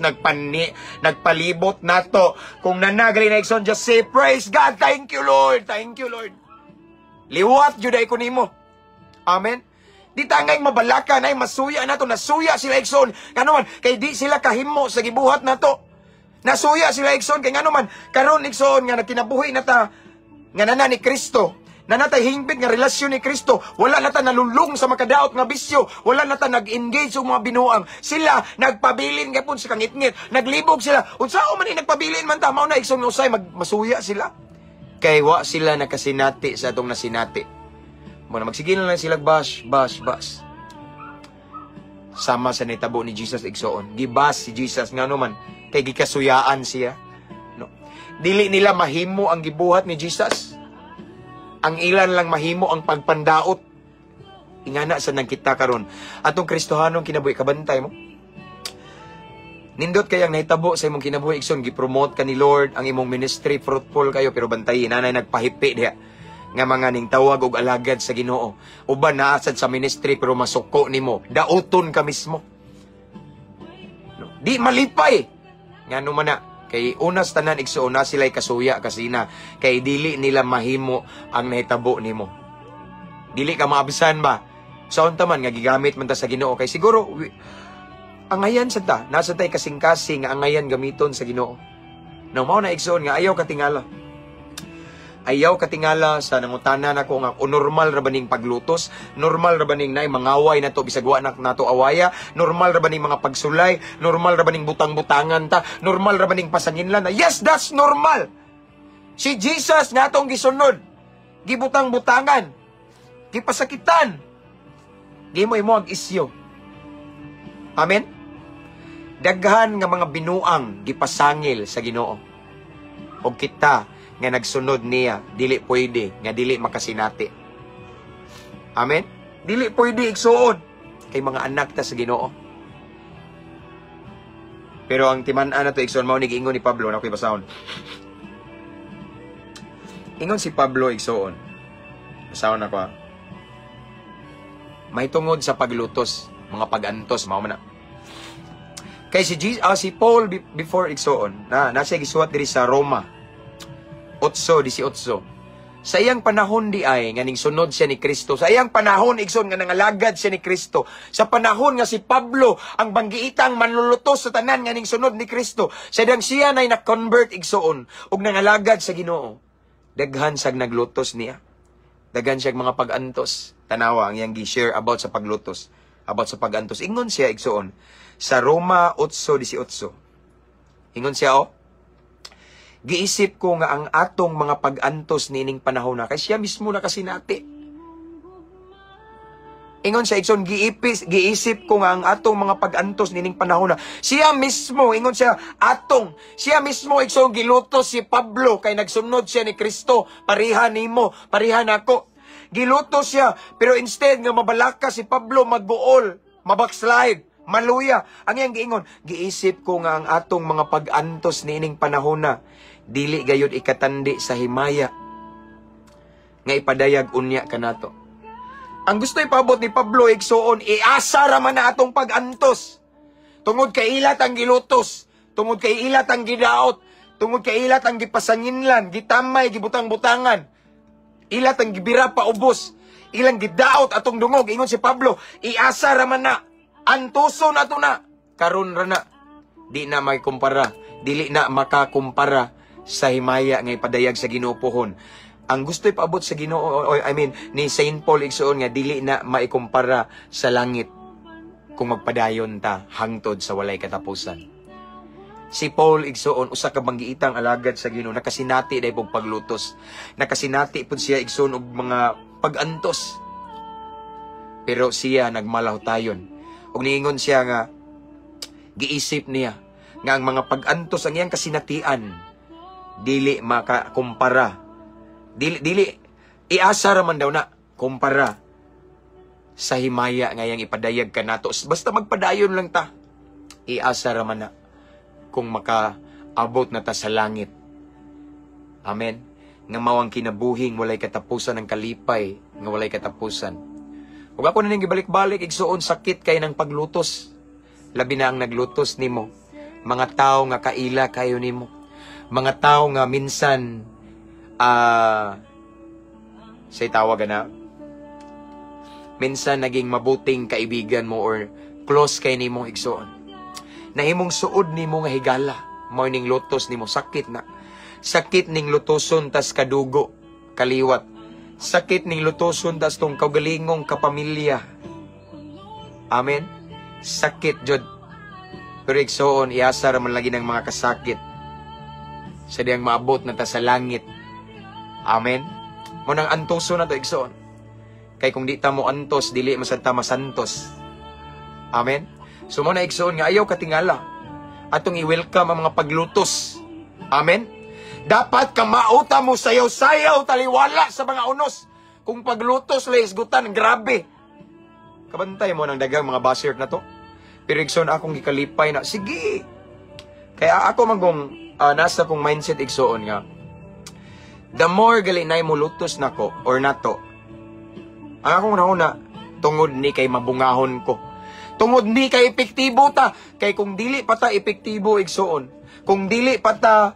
nagpalibot nato, kung nanagali na, igsoon, just say, "Praise God, thank you, Lord, thank you, Lord." Liwat jud ay ko nimo. Amen. Di tangay mabalaka na masuya nato, nasuya sila, igsoon. Ngano man kay di sila kahimo sa gibuhat nato. Nasuya sila, igsoon, kay ngano man karon, igsoon, nga nagkinabuhi na ta nga nana ni Kristo. Nanatay hingpit nga relasyon ni Kristo. Wala na ta nalulung sa makadaot nga bisyo. Wala na ta nag-engage sa mga binuang. Sila, nagpabilin gapon sa kangitngit. Naglibog sila. Unsa man ni nagpabilin man ta, mao na, igsoon, usay masuya sila. Kay wa sila nakasinati sa atong nasinati. Mao na magsige na lang sila bash, bash, bash. Sama sa nitabo ni Jesus, igsoon. Gibash si Jesus ngano man kay gikasuyaan siya. No. Dili nila mahimo ang gibuhat ni Jesus. Ang ilan lang mahimo ang pagpandaot. Ingana sa nang kita karon. Atong Kristohanong kinabuhi, kabantay mo. Nindot kayang nahitabo sa imong kinabuhi, igsoon, gipromote ka ni Lord, ang imong ministry fruitful kayo, pero bantayi nanay nagpahipi diha nga mga ning tawag og alagad sa Ginoo. Uban naasad sa ministry pero masuko nimo, dauton ka mismo. No? Di malipay. Ngano man na kay unas tanan, igsoon, na sila'y kasuya kasina kay dili nila mahimo ang nahitabo nimo. Dili ka maabsan ba? Sa unta man nga gigamit man ta sa Ginoo kay siguro angayan sa ta, nasa tay kasing-kasing nga angayan gamiton sa Ginoo. Now mao na, igsoon, nga ayaw katingala. Ayaw katingala sa nangutana nako nga kung normal ra ba ning paglutos, normal ra ba ning nay mangaway na to bisag wa na nato awaya, normal ra ba ning mga pagsulay, normal ra ba ning butang-butangan ta, normal ra ba ning pasanginlan na? Yes, that's normal. Si Jesus nga atong gisunod, gibutang-butangan, gipasakitan. Gimo imo ang isyo. Amen. Daghan nga mga binuang gipasangil sa Ginoo. Og kita nga nagsunod niya, dili pwede nga dili makasinati. Amen? Dili pwede, igsuon. Kay mga anak ta sa Ginoo. Pero ang timan-an na to, igsuon, mao ni giingon ni Pablo na ako'y basahon. Ingon si Pablo, igsuon. Basahon ako ha. May tungod sa paglutos, mga pagantos, mao man na. Kay si Paul before, igsuon, na nasa gisuwat diri sa Roma 8:18. Sa iyang panahon di ay nga ning sunod siya ni Kristo. Sa iyang panahon, igsoon, nga nangalagad siya ni Kristo. Sa panahon nga si Pablo ang banggiitang manlulutos sa tanan nga ning sunod ni Kristo. Sa dang siya nay na-convert, igsoon, ug nangalagad sa Ginoo. Daghan sag naglutos niya. Daghan siya mga pag-antos. Tanawa ang iyang gi-share about sa paglutos, about sa pag-antos. Ingon siya, igsoon, sa Roma 8:18. Ingon siya, oh, "Giisip ko nga ang atong mga pag-antos niining panahon na," kay siya mismo nakasinati. Ingon siya, igsoon, giisip ko nga ang atong mga pag-antos nining panahon na. Siya mismo, ingon siya, atong, siya mismo, igsoon, gilutos si Pablo, kay nagsunod siya ni Kristo, pareha nimo, pareha nako. Gilutos siya, pero instead nga mabalaka si Pablo, magbuol, mabackslide, maluya. Ang iyang giingon, "Giisip ko nga ang atong mga pag-antos niining panahon na, dili gayud ikatandi sa himaya nga ipadayag unya kanato." Ang gusto ipabot ni Pablo, igsuon, iasa ra man na atong pag-antos. Tungod kay ila tang gilutos, tungod kay ila tang gidaot, tungod kay ila tang gipasanginlan, gitamay, gibutang-butangan. Ila tang gibira pa ubos, ilang gidaot atong dungog. Ingon si Pablo, iasa ra man na, antuson ato na, karon ra na. Di na may kumpara, dili na makakumpara sa himaya nga ipadayag sa Ginoo pohon. Ang gusto ipaabot sa Ginoo, o, I mean, ni Saint Paul, igsuon, nga dili na maikumpara sa langit kung magpadayon ta hangtod sa walay katapusan. Si Paul, igsuon, usa ka banggiitang alagad sa Ginoo, nakasinati dai pog paglutos. Nakasinati pud siya, igsuon, og mga pagantos. Pero siya nagmalahutayon. Ug niingon siya nga giisip niya nga ang mga pag-antos ang iyang kasinatian dili makakumpara, dili dili iasa ra man daw na kumpara sa himaya nga iyang ipadayag kanato basta magpadayon lang ta. Iasa ra man na kung makaabot na ta sa langit, amen, nga mao ang kinabuhing walay katapusan, ang kalipay nga walay katapusan. Ug ako na ning gibalik-balik, igsuon, sakit kay ng paglutos, labi na ang naglutos nimo mga tao nga kaila kayo nimo, mga tao nga minsan say tawag na minsan naging mabuting kaibigan mo or close kay nimo, igsuon, nahimong suod nimo nga higala, mao ning lutos nimo. Sakit na, sakit ning lutoson tas kadugo kaliwat, sakit ning lutoson tas tong kaugalingong kapamilya, amen. Sakit jud, pero igsuon, iasa ra man lagi ng mga kasakit sa diyang maabot na ta sa langit. Amen. Mao nang antoso na to, igsoon. Kay kung di ta mo antos, dili masad ta masantos. Amen. So mao na, igsoon, nga ayaw katingala. Atong i-welcome ang mga paglutos. Amen. Dapat kamao ta mo sayaw-sayaw taliwala sa mga unos. Kung paglutos lay isgutan, grabe. Kabantay mo ng dagang mga basher na to. Pero igsoon, akong gikalipay na, sige. Kaya ako magong nasa kong mindset, igsoon, nga the more gali na mo lutos nako or nato, ang akong nauna, tungod ni kay mabungahon ko. Tungod ni kay epektibo ta. Kay kung dili pa ta epektibo, igsuon, kung dili pa ta,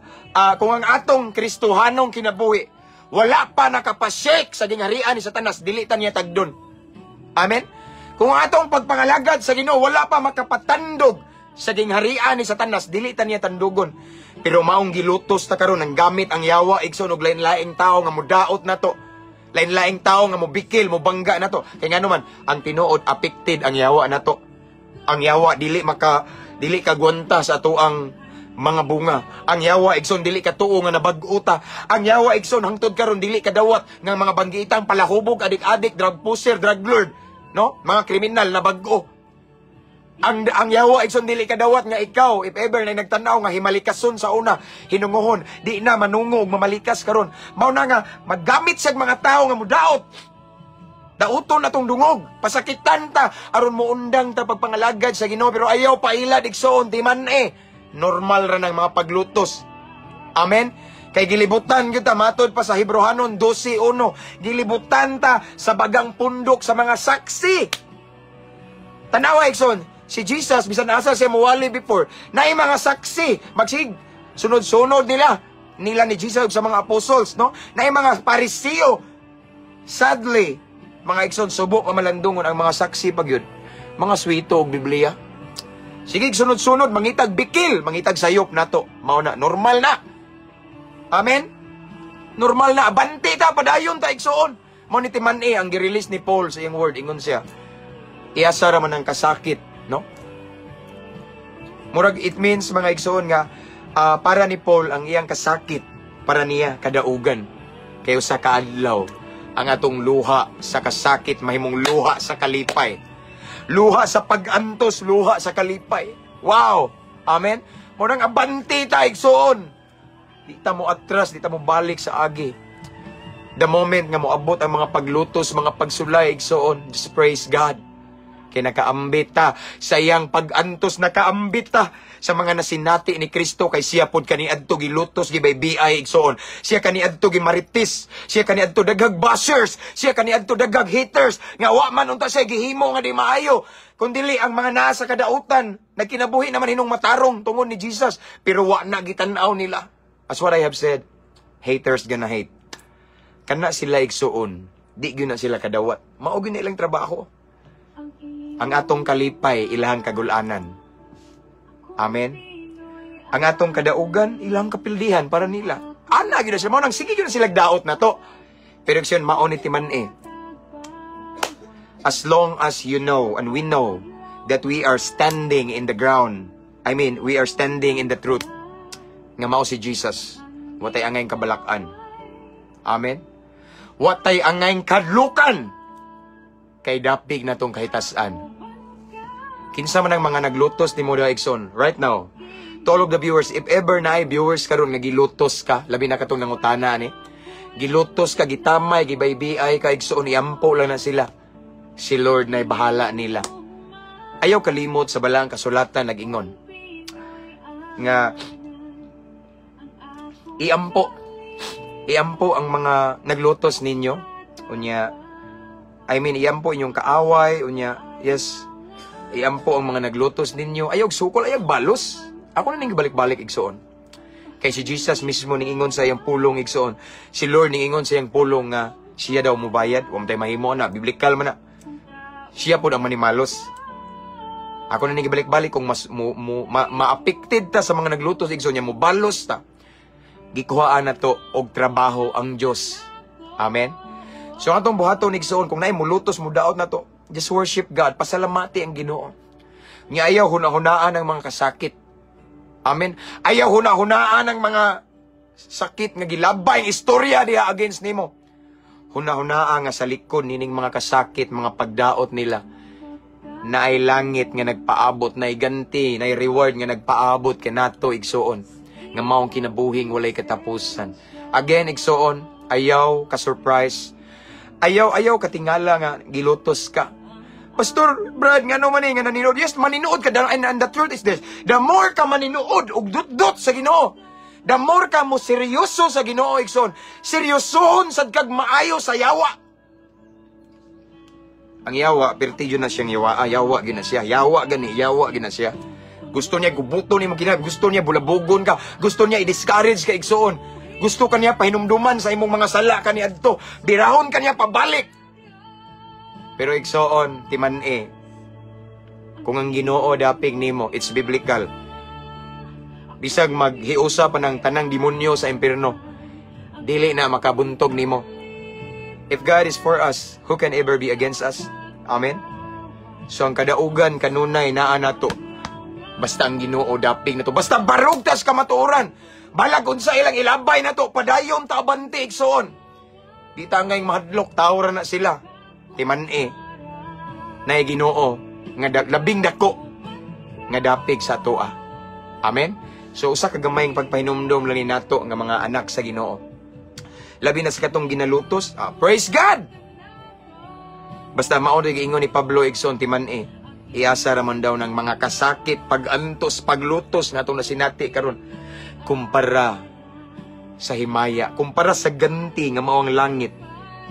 kung ang atong Kristohanong kinabuhi, wala pa nakapashake sa gingharian ni Satanas, dili ta niya tagdon. Amen? Kung ang atong pagpangalagad sa Ginoo wala pa makapatandog sa gingharian ni Satanas, dili ta niya tandugon. Pero maong gilutos ta karon, ang gamit ang yawa, igsoon, og lain-laing tao nga mudaot nato. Lain-laing tao nga mobikil, mobangga nato. Kay ngano man, ang tinuod, affected ang yawa nato. Ang yawa dili kagwanta sa atoang mga bunga. Ang yawa, igsoon, dili katuo nga nabag-o ta. Ang yawa, igsoon, hangtod karon dili kadawat nga mga banggiitang palahubog, adik-adik, drug pusher, drug lord, no? Mga kriminal na bag-o. Ang yawa, igsoon, dili kadawat nga ikaw, if ever na nagtanaw nga himalikason sa una, hinunguhon, di na manungo ug mamalikas karon. Mao na nga maggamit siya mga tao nga mudaot. Dauton na tong dungog, pasakitan ta aron moundang ta pagpangalagad sa Ginoo, pero ayaw pailad, igsoon, di man eh. Normal ra ng mga paglutos. Amen. Kay gilibutan kita matod pa sa Hebrohanon 12:1, gilibutan ta sa bagang pundok sa mga saksi. Tanawa, igsoon, si Jesus bisan asa siya muwali before, naay mga saksi, magsig sunod-sunod nila nila ni Jesus ug sa mga apostles, no? Naay mga Pariseo. Sadly, mga igsoon, subo pamalandungon ang mga saksi pag yun. Mga swito og Biblia. Sige, sunod-sunod, mangitag bikil, mangitag sayop nato. Mao na, normal na. Amen? Normal na, abante ta, padayon ta, igsoon. Mao ni timan-i ang gi-release ni Paul sa iyang word, ingon siya. Iasa ra man ang kasakit, no? Murag it means, mga igsoon, nga para ni Paul ang iyang kasakit para niya kadaugan kay usa ka adlaw Ang atong luha sa kasakit mahimong luha sa kalipay. Luha sa pag-antos, luha sa kalipay. Wow! Amen? Mao nang abante ta, igsoon. Di ta mo atras, di ta mo balik sa agi. The moment nga moabot ang mga paglutos, mga pagsulay, igsoon, just praise God. Kay nakaambit ta sa iyang pag-antos, nakaambit ta sa mga nasinati ni Kristo, kay siya pod kaniadto gilutos, gibaybiay, igsoon. Siya kaniadto gimaritis, siya kaniadto daghag bashers, siya kaniadto daghag haters nga wa man unta siya gihimo nga di maayo. Kundili ang mga naa sa kadautan, nagkinabuhi naman hinong matarong tungod ni Jesus, pero wa na gitan-aw nila. As what I have said, haters gonna hate. Kana sila, igsuon, di gyud na sila kadawat. Mao gyud na ilang trabaho. Ang atong kalipay, ilahang kagulanan. Amen. Ang atong kadaugan, ilang kapildihan para nila. Ana gyud na sila. Mao nang sige gyud na sila daot na to. Pero igsoon, mao ni timan-i. As long as you know and we know that we are standing in the ground, I mean, we are standing in the truth, nga mao si Jesus, wa tay angayng kabalakan. Amen? Wa tay angayng kadlukan kay dapig na tong kahitasan. Kinsa man ang mga naglutos nimo da, igsoon, right now, to all of the viewers, if ever na ay viewers karon nga gilutos ka, labi na katong nangutana ni, gilutos ka, gitamay, gibaybiay ka, igsoon, iampo lang na sila. Si Lord na bahala nila. Ayaw kalimot sa balaang kasulatan nag-ingon nga iampo ang mga naglutos ninyo. Unya, I mean, iampo inyong kaaway, unya, yes, iampo ang mga naglutos ninyo. Ayaw sukol, ayaw balos. Ako na ning balik-balik, igsoon. Kay si Jesus mismo ningingon sa iyang pulong, igsoon. Si Lord ningingon sa iyang pulong nga siya daw mubayad. Wa man tay mahimo na, biblical man na. Siya pod ang manimalos. Ako na ning balik-balik kung mas mo, mo, ma, ma-affected ta sa mga naglutos, igsoon niya, mubalos ta. Gikuhaan na to og trabaho ang Dios. Amen. So ang atong buhaton, igsoon, kung naay mulutos, mudaot na to, just worship God, pasalamati ang Ginoo. Nga ayaw huna-hunaan ang mga kasakit. Amen. Ayaw huna-hunaan ang mga sakit nga gilabay ang istorya diha against nimo. Huna-hunaan nga sa likod nining mga kasakit, mga pagdaot nila, naay langit nga nagpaabot, naay ganti, naay reward nga nagpaabot kanato, igsoon, nga maong kinabuhing walay katapusan. Again, igsoon, ayaw ka surprise. Ayaw ayaw katingala nga gilutos ka. Pastor Brad, nga no man eh, nga naninuod. Yes, maninuod ka. And the truth is this: the more ka maninuod og dut-dut sa Ginoo, the more ka mo seryoso sa Ginoo, igsoon. Seryosohon sad kag maayo sa yawa. Ang yawa, perti yun na siyang yawa. Ah, yawa gyud na siya. Yawa gani, yawa gyud na siya. Gusto niya gubuto ni mo kinab, gusto niya bulabugon ka, gusto niya i-discourage ka, igsoon. Gusto ka niya pahinumduman sa imong mga sala kaniadto. Birahon ka niya pabalik. Pero igsoon, timan-i, kung ang Ginoo dapig nimo, it's biblical. Bisag maghiusa pa ng tanang demonyo sa impierno, dili na makabuntog nimo. If God is for us, who can ever be against us? Amen? So ang kadaugan kanunay naa nato. Basta ang Ginoo dapig nato. Basta barog tas kamatuoran. Balag unsa ilang ilabay nato, padayon ta abante, igsoon. Di ta angayng mahadlok, tao ra na sila. Timan-i, naay Ginoo nga labing dako nga dapig sa atoa. Amen. So usa ka gamayng pagpahinumdom lang ni nato nga mga anak sa Ginoo. Labi na sa katong ginalutos, ah, praise God. Basta mao na giingon ni Pablo, igsoon, timan-i. Iasa ra man daw ng mga kasakit, pagantos, paglutos nga atong nasinati karon kumpara sa himaya, kumpara sa ganti nga mao ang langit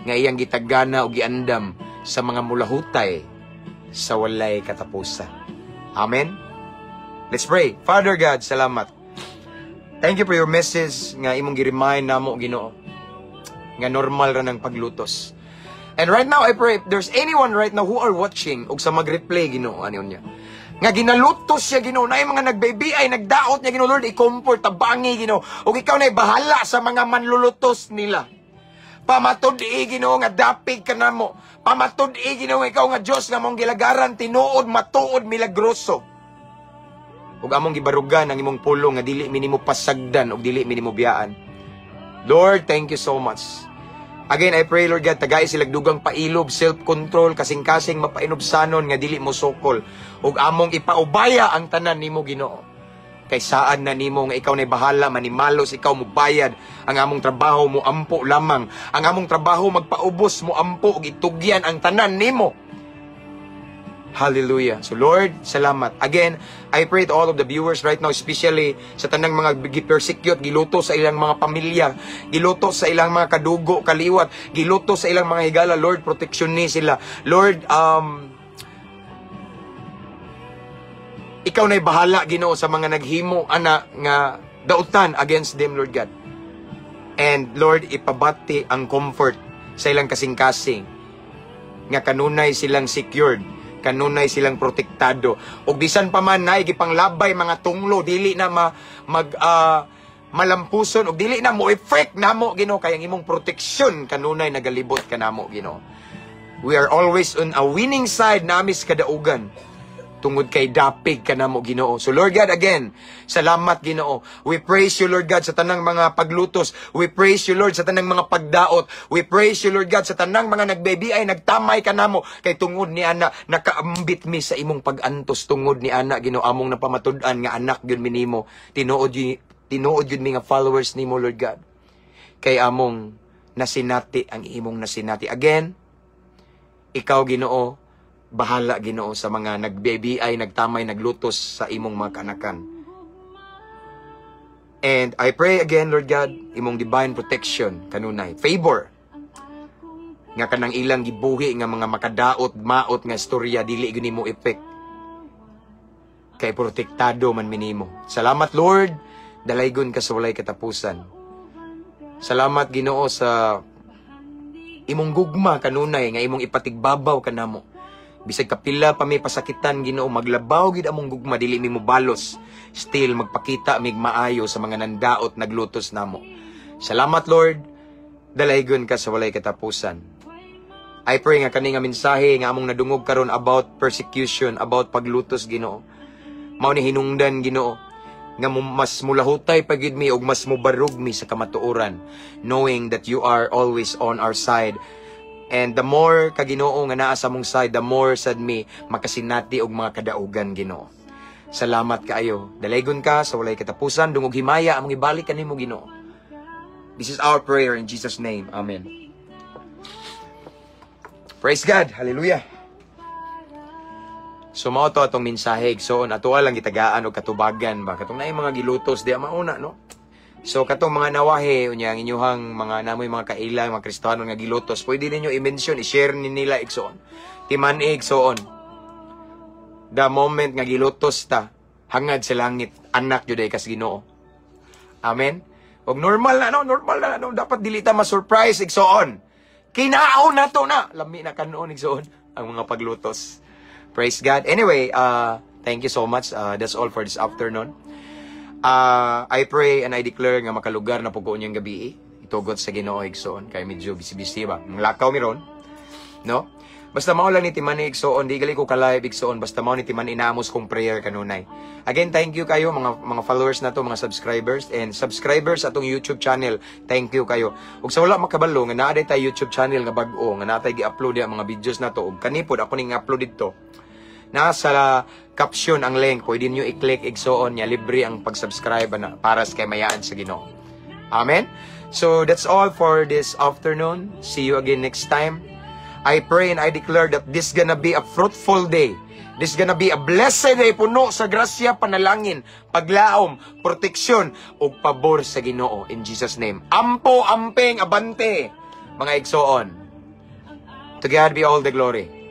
nga iyang gitagana o giandam sa mga mulahutay sa walay katapusan. Amen. Let's pray. Father God, salamat. Thank you for your message nga imong gi-remind namo, Ginoo, nga normal ra ng paglutos. And right now, I pray if there's anyone right now who are watching og sa mag-replay, Ginoo, ano niya, nga ginalutos siya, Ginoo, na mga nagbaybi ay nagdaot niya, Ginoo, Lord, i-comfort, tabangi, Ginoo, ug ikaw na bahala sa mga manlulutos nila. Pamatud-i, Ginoo, nga dapig ka namo. Pamatud-i, Ginoo, ikaw nga Dios nga mong gilagaran tinuod, matuod, milagroso. Ug among gibarugan ang imong pulong nga dili mi nimo pasagdan ug dili mi nimo biyaan. Lord, thank you so much. Again, I pray, Lord God, tagai sila dugang pailob, self-control, kasing-kasing mapainubsanon nga dili mo sukol. Ug among ipaubaya ang tanan nimo, Ginoo. Kay saan na nimo nga ikaw na bahala, manimalos, ikaw mo bayad. Ang among trabaho mo ampo lamang. Ang among trabaho magpaubos mo ampo ug itugyan ang tanan nimo. Hallelujah. So Lord, salamat. Again, I pray to all of the viewers right now, especially sa tanang mga gi-persecute, giluto sa ilang mga pamilya, giluto sa ilang mga kadugo, kaliwat, giluto sa ilang mga higala. Lord, protection ni sila. Lord, ikaw na'y bahala, Ginoo, sa mga naghimo ana nga dautan against them, Lord God. And Lord, ipabati ang comfort sa ilang kasing-kasing nga kanunay silang secured, kanunay silang protektado. Ug bisan pa man naay gipanglabay mga tunglo, dili na ma, mag malampuson ug dili na mo effect namo, Ginoo, kay ang imong proteksyon kanunay nagalibot kanamo, Ginoo. We are always on a winning side namis kadaugan tungod kay dapig ka namo, Ginoo. So Lord God, again, salamat, Ginoo. We praise you, Lord God, sa tanang mga paglutos. We praise you, Lord, sa tanang mga pagdaot. We praise you, Lord God, sa tanang mga nagbebi ay nagtamay ka namo kay tungod ni ana nakaambit mi sa imong pag-antos. Tungod ni ana, Ginoo, among napamatud-an nga anak gyud mi nimo. Tinuod gyud mi nga followers nimo, Lord God. Kay among nasinati ang imong nasinati. Again, ikaw, Ginoo, bahala, Ginoo, sa mga nagbebi ay nagtamay, naglutos sa imong mga kanakan. And I pray again, Lord God, imong divine protection kanunay, favor nga kanang ilang gibuhi nga mga makadaot, maot nga istorya dili gyud nimo effect. Kay protektado man minimo. Salamat, Lord, dalaygon ka sa walay katapusan. Salamat, Ginoo, sa imong gugma kanunay nga imong ipatigbabaw kanamo. Bisag kapila pa may pasakitan, Ginoo, maglabaw gid among gugma, dili mi mobalos. Still magpakita mig maayo sa mga nandaot naglutos namo. Salamat, Lord, dalaygon ka sa walay katapusan. I pray nga kani nga mensahe nga among nadungog karon about persecution, about paglutos, Ginoo, mao ni hinungdan, Ginoo, nga mas mulahutay pa gid mi ug mas mubarog mi sa kamatuoran, knowing that you are always on our side. And the more ka, Ginoo, nga naa sa among side, the more sad mi makasinati og mga kadaugan, Ginoo. Salamat kaayo. Dalaygon ka sa walay katapusan, dungog himaya among ibalik kanimo, Ginoo. This is our prayer in Jesus' name. Amen. Praise God. Hallelujah. So mao to atong mensahe. So ato lang gitagaan og katubagan ba katong naay mga gilutos di mauna, no? So katong mga nawahi unya ang inyuhang mga namoy mga kaila, mga Kristiyano nga gilutos, pwede ninyo i-mention, i-share ni nila, igsoon. Timan-i, igsoon. The moment nga gilutos ta, hangad sa langit, anak jud ay kas Ginoo. Amen. Og normal na, no, normal na, no, dapat dili ta ma-surprise, igsoon. Kinaon na to na. Lami na kanon, igsoon, ang mga paglutos. Praise God. Anyway, thank you so much. That's all for this afternoon. I pray and I declare nga makalugar na po ko unyang gabi. Itugot sa Ginoo, igsoon, kay medyo busy-busy ba. Ang lakaw mi ron. No? Basta mao lang ni timan igsoon, di gali ko ka-live, igsoon, basta mao ni timan inamos kong prayer kanunay. Again, thank you kayo mga followers na to, mga subscribers and subscribers atong YouTube channel. Thank you kayo. Ug sa wala makabalo nga naa day tay YouTube channel nga bag-o nga naa tay gi-upload ang mga videos na to ug kanipod ako ning upload didto. Nasa caption ang link, pwede niyo i-click, igsoon, niya libre ang pag-subscribe ana para sa kaymayaan sa Ginoo. Amen. So that's all for this afternoon. See you again next time. I pray and I declare that this gonna be a fruitful day. This gonna be a blessed day, puno sa grasya, panalangin, paglaom, proteksyon, ug pabor sa Ginoo in Jesus' name. Ampo, amping, abante, mga igsoon. To God be all the glory.